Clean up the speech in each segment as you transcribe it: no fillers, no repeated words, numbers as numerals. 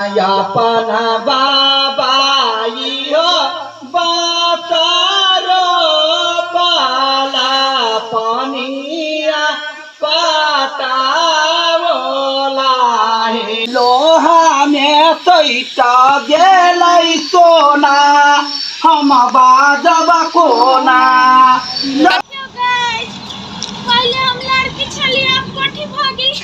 अपन बाबा इहो बसरो पाला पनिया पटावला हे। लोहा में सैट गेलै सोना हम बाजब कोना। देखियौ गाइस, पहिले हम लड़की छलियै, आब कोठी भऽ गेली।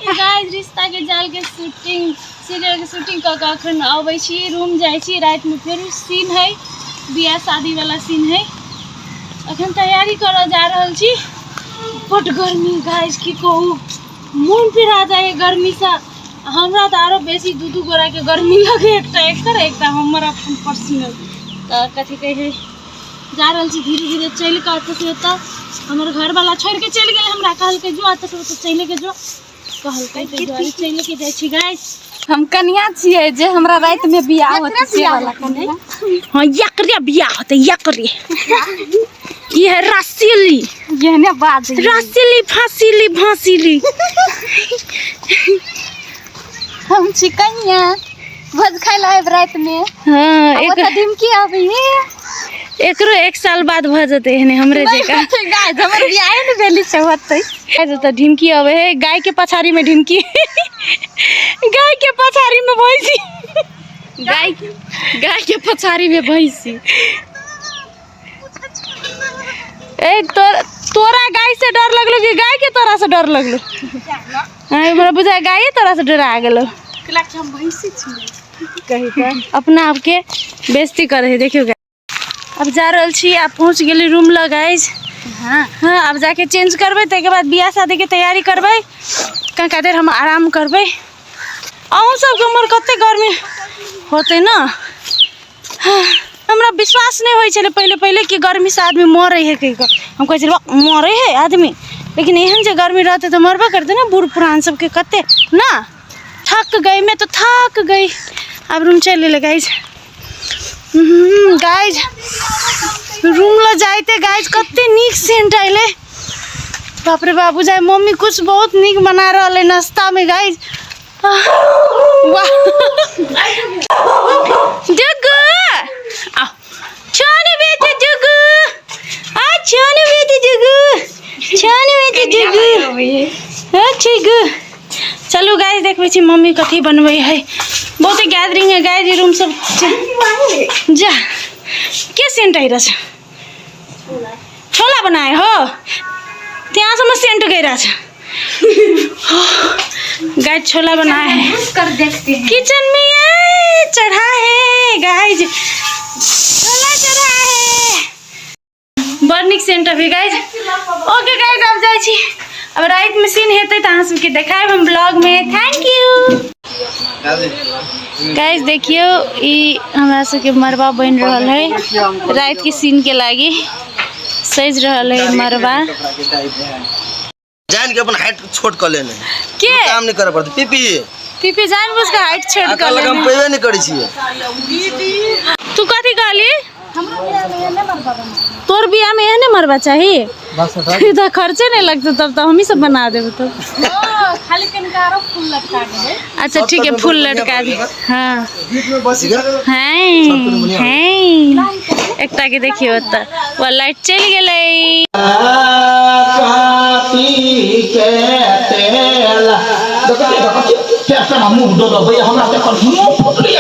गाइस, रिश्ता के जाल के शूटिंग, सीरियल के शूटिंग कऽ कऽ अखन अबै छी, रूम जाइ छी। रातिमे फेर सीन है, बियाह शादी वाला सीन है। अखन तैयारी करऽ जा रहल छी। बड गर्मी गाइस, की कहू, मोन पिरा जाइए गर्मीसँ। हमरा तऽ आरो बेसी दू दू गोराके गर्मी लगै, एकटा एकर, एकटा हमर अपन पर्सनल। तऽ कथी कहै है, जा रहल छी धीरे धीरे चलि कऽ एतऽसँ ओतऽ। हमर घरवाला छोड़िके चलि गेल हमरा, कहलकै जो एतऽसँ ओतऽ चलिके जो, कहलकै ताहि दुआरे चलिके जाइ छी गाइस। हम कनिया छियै जे हमरा राति में बियाह होतै से वाला कनिया। हाँ, एकरे बियाह होतै, एकरे। ई है रसीली। एहने बाज। रसीली फांसीली भांसीली। हम छी कनिया, भोज खाइ लए आबि राति में। हाँ, एक ओतऽ ढिमकी आबै। एकरो एक साल बाद भऽ जेतै एहने हमरे जकाँ। गाय, हमर बियाहे ने भेली से होतै। तऽ ढिमकी अबै है गाय के पछाड़ी में, ढिमकी गाय के पछाड़ी में, भैंसी गाय, गाय के पछाड़ी में भैंसी। ए तोरा गाय से डर लगलो कि गाय के तोरा से डर लगलो? हाँ, हमरा बुझाय गाये तोरा से डरा गेलो। हम भैंसी छी। कही तऽ अपना आपके बेइज्जती करे है। देखियौ, अब जा रहल छी, आब पहुँच गेली रूम लग गाइस। हाँ, आब जाके चेंज करबै, ताहिके बाद बियाह शादीके तैयारी करबै। कनिका देर हम आराम करबै। अहूँ सबके उम्हर कते गर्मी होतै ने? हाँ, हमरा विश्वास नहि होइ छलै पहिले पहिले कि गर्मीसँ आदमी मरै है कहि कऽ। हम कहै छलियै, बक, मरै है आदमी? लेकिन एहन जे गर्मी रहतै तऽ मरबे करतै ने। बूढ़ पुरान सबके कते ना थक गई मैं तो, थक गई। अब रूम चलि एलै गाइज। गाइज, रूम ल जाइते गाइज कते नीक सेंट अयलै। बाप रे बाप, बुझाइ मम्मी कुछ बहुत नीक बना रहल है नाश्ता में गाइज। वाह, जुगु आओ, छोनी बेटी जुगु आ, छोनी बेटी जुगु, छोनी बेटी जुगु। हाँ ठीक। चलू गाइस, देखबै छी मम्मी कथी बनबै है। बहुते गैदरिंग है गाइस, रूम सब जा के सेंट आइ रहेछ। छोला बनाए हो, त्यहाँसम्म सेंट गइरहेछ गाइस। छोला बनाए है। कर देखते हैं। किचन में ये चढ़ा है गाइस, छोला चढ़ा है। बड़ नीक सेंट अभी गाइस। ओके गाइस, अब जाइ छी। अब राति में सीन हेतै तऽ अहाँ सबके देखायब हम ब्लॉग में। Thank you guys. देखियौ, ई हमरा सबके मरबा बनि रहल है। राति के सीन के लागी सजि रहल है मरबा। जान के अपन हाइट छोट कऽ लेने। के? काम नहीं करे पड़तै पीपी। पीपी जानबूझ के हाइट छोट आ कऽ कहलक हम लेने। पेबे नहीं करै छियै। तू कथी कहली? तोर बियाह में एहने मरबा चाही तऽ खर्चे नहीं लगते तब तऽ हमही सब बना देब तब। खाली कनिका आरो फूल लटका देबै। अच्छा ठीक है, फूल लटका दे। हाँ। ठीक है। हैं हैं, एकटा के देखियो, ओतऽ वह लाइट चलि गेलै। काटी के तेल देखै फैशन मुँह डोलबै हमरा तऽ एखन मुँह फुटलै।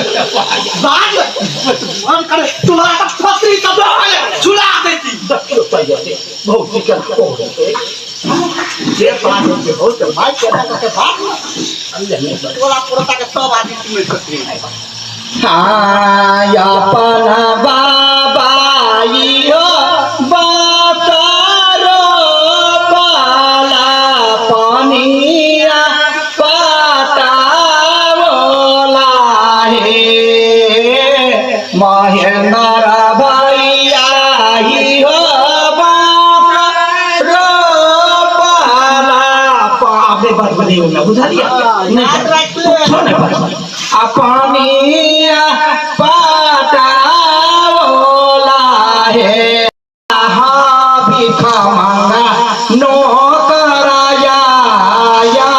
बाज मन करे तोरा तऽ फसरी कऽ झुला देती। देखियौ तऽ भौजी के कहते जे बात होते हो तऽ माइक के के बात तोरा पुरता के सब आदमी सुनै छथिन। हाँ, अपन बाबा इहो बसरो पाला पनिया पटावला हे। महेंद्र भैया इहो बसरो पाला बाप रे बाप रे, बुझलियै नहीं कुछो नहीं बचल। आ पानिया पटावला हे। हा भीख मांगा नौकराया या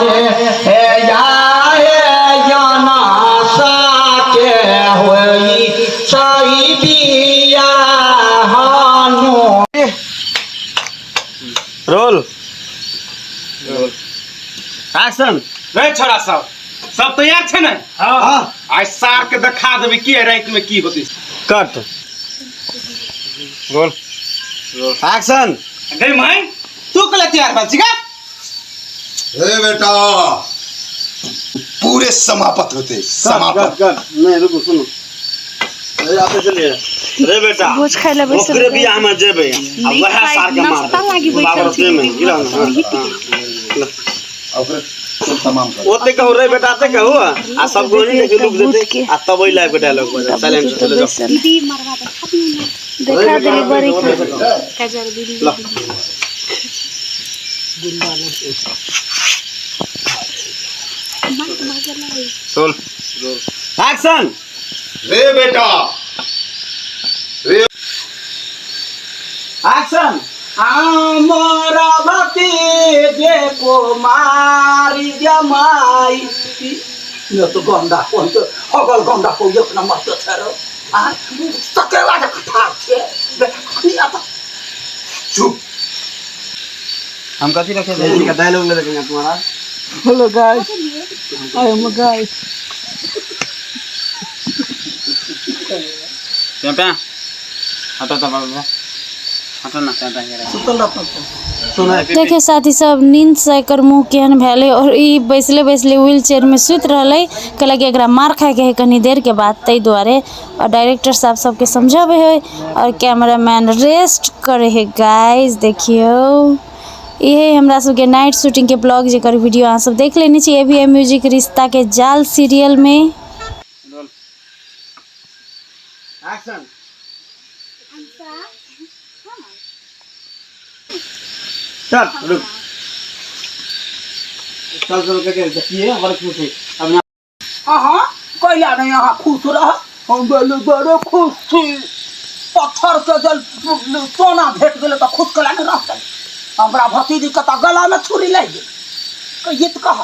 रे। एक्शन। रे छोरा सब सब तैयार छै ने? हाँ। आइ सार के देखा देबै की राति में की होतै। कट। रोल। एक्शन। गई माई तू कल तैयार भेल छी गा? ए बेटा पूरे समाप्त होते समाप्त। नहीं रुको सुनो आते चलिए रे बेटा भोज खाइ लए बैसल ओकरे बियाह में जेबै आ वएह सार के मारबै। नाश्ता लागी बैठल बाबर छी। में गिरा ना। ओते कहू रे बेटा ते कहू आ सब गोली के लुक देते आ तब ओइ लाइव के डायलॉग बजा साइलेंट चले जाओ। दीदी मरवा देखा देली बड़ी काजर दीदी। रोल। एक्शन। रे बेटा रे। एक्शन। हमरा भतीजे को मारी जमाई ये तो गंदा कोन तो हगल गंदा को एक नंबर के छै रो आ सकेला के ठार छै बेटा आता। चुप। हम कथी रखे थे का डायलॉग ले लेंगे तुम्हारा। Hello guys, I am guys. पे हटो तो बाबा हटो ना पे सुतल रह। सुनो। देखियो साथी सब नींद से एकर मुँह केहन भेलै और ई बैसले बैसले व्हील चेयर में सुति रहलै। कहलक कि एकरा मार खाइके है कनी देर के बाद, ताहि दुआरे। और डायरेक्टर साहब सबके समझाबै है और कैमरामैन रेस्ट करे है। गाइस देखियो इहे हमरा सबके नाइट शूटिंग के ब्लॉग जेकर वीडियो अहाँ सब देख लेने छी एबीएम म्यूजिक रिश्ता के जाल सीरियल में। रोल। एक्शन। चल रुक चल चल के देखिए बड़ खुश है अब। अहाँ कैला नहीं अहाँ खुश रह? हम बड़े बड़े खुश छी। पत्थर के जल सोना भेट गेलै तऽ खुश कैला नहीं रहतै? हमरा भतीजी के तऽ गला में छुरी लागि गेल। कहिए तऽ कह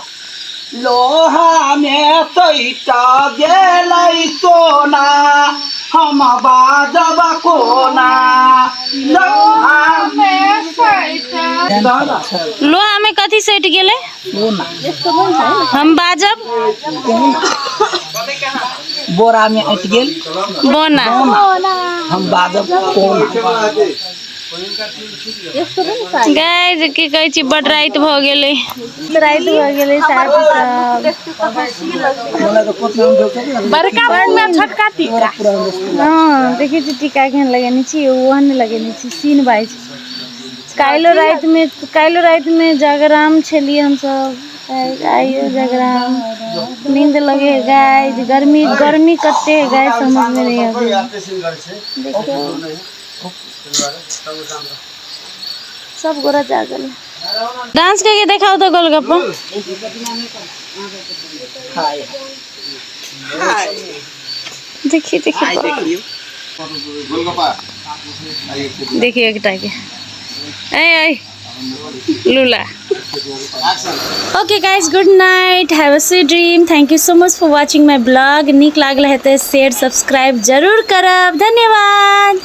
लोहा में सैटा गेलै सोना हम बाजब कोना लोहा में सैटा लोहा में कथी सटि गेलै? हम बाजब बोरा में अटि गेल बोना हम बाजब कोना। गाइस की कहै छी बड राति भऽ गेलै। राति भऽ गेलै साथी सब। बड़का मुँह में छोटका टीका। हाँ देखै छी टीका केहन लगेने छी ओहन लगेने छी सीन बाइज। काल्हिो राति में जागराम छलियै हमसब। आइयो जागराम नींद लगे है गाइस। गर्मी गर्मी कते है गाइस समझ में नहीं आबै। देखियौ सब गोरा जागल। डांस करके देखाओ तो गोलगप्पा। देखिए देखिए गोलगप्पा देखिए एकटा के ऐ ऐ लूला। Okay guys, good night, have a sweet dream. Thank you so much for watching my blog. नीक लागल है तो शेयर सब्सक्राइब जरूर करब। धन्यवाद।